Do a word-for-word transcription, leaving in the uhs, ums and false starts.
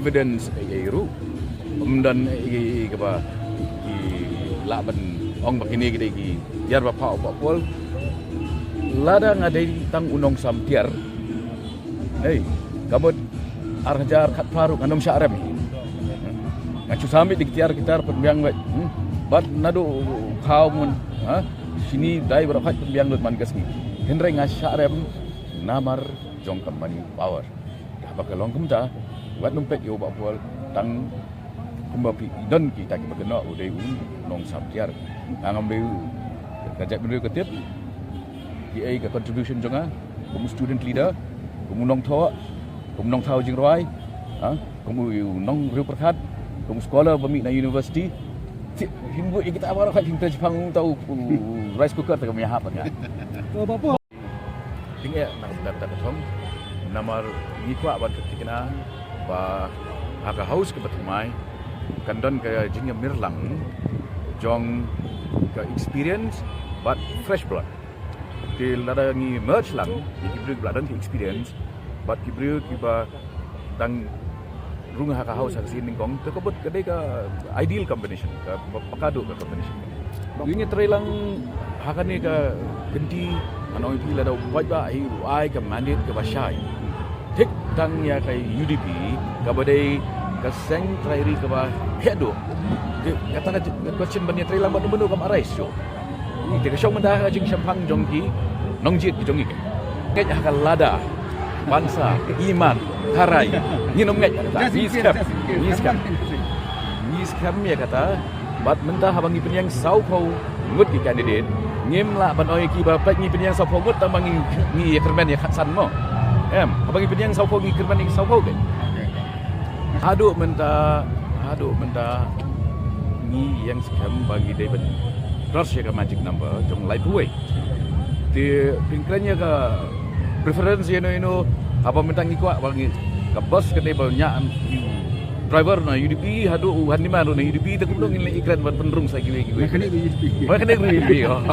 Evidence ei ei ruh. Ym don ei ei kaba ki lah ban ong ba kine ki dei ki tiar ba pha u Bah Paul. Lada nga dei tang u nongsam tiar, hei, ka mut ar hajar khatphra ruh ngan ym shah rem. Nga shu sam beit da ki tiar ki tar pynbiang beit. Hmm. Bad naduh khaw mun, ha, shini dai baroh khat pynbiang lut man ka sngi. Hynrei nga shah rem namar jong ka money power. Haba ka long kumta, wat nym peit ïa u Bah Paul tang kumba phi don kita kiba kynnoh u dei u nongsam tiar. Nga ngam dei u, ka jaitbynriew ka tip kiei ka contribution jong nga kum u student leader, kum u nongthoh, kum u nongthaw jingrwai, ha, kum u nongriewpyrkhat, kum u scholar ba mih na university. Tip, phin buh ïa kita baroh khat phin trei shaphang uta u, u rice cooker te kam ïahap bad nga. Pynïaid na ka bynta ka thong, namar ngi kwah ban kynthikna ba ha ka house kaba thymmai kan don ka jingïamir lang jong ka experience bad fresh blood. Te lada ngi merge lang ïa ki briew kiba la don ka experience bad ki briew kiba dang rung ha ka house ha ka sien nyngkong, te ka mut ka dei ka ideal combination, ka ba, ba ka duh ka combination. Ngi ngi trei lang ha kane ka kynti, ngan ong ïa phi, lada u paidbah hi u ai ka mandate kaba shai, thik tang ïa ka U D P kaba dei ka seng trai ri kaba heh duh. Te kata ka question ban ïa trei lang bad u mano kam arise shuh. Te ka shong mynta ha ka jingshemphang jong ki nongjied ki jong ngi. Ngeit ha ka lada, bansa, iman, tharai, ngin ym ngeit ha kata. Ngi skhem, ngi skhem. Ngi skhem ïa kata. Bad mynta haba ngi pynïeng sawphew ngut ki candidate, ngim lah ban ong ïa ki ba peit ngi pynïeng sawphew ngut tang ba ngi, ngi ïa kyrmen ïa khatsan mo. Em, haba ngi pynïeng sawphew ngi kyrmen ïa ki sawphew ke. Haduh mynta, haduh mynta ngi ïeng skhem ba ngi dei ban cross ïa ka magic number jong laiphew wei. Te phin kren ïa ka preference ïa no ïa no, haba mynta ngi kwah ba ngi ka bus ka dei ba ñiah driver na U D P, haduh u handyman ruh na U D P, te kumno ngin leh ïa kren ban pynrung sa kiwei kiwei. Ba kane ruh U D P. Ba kane ruh U D P. Oh.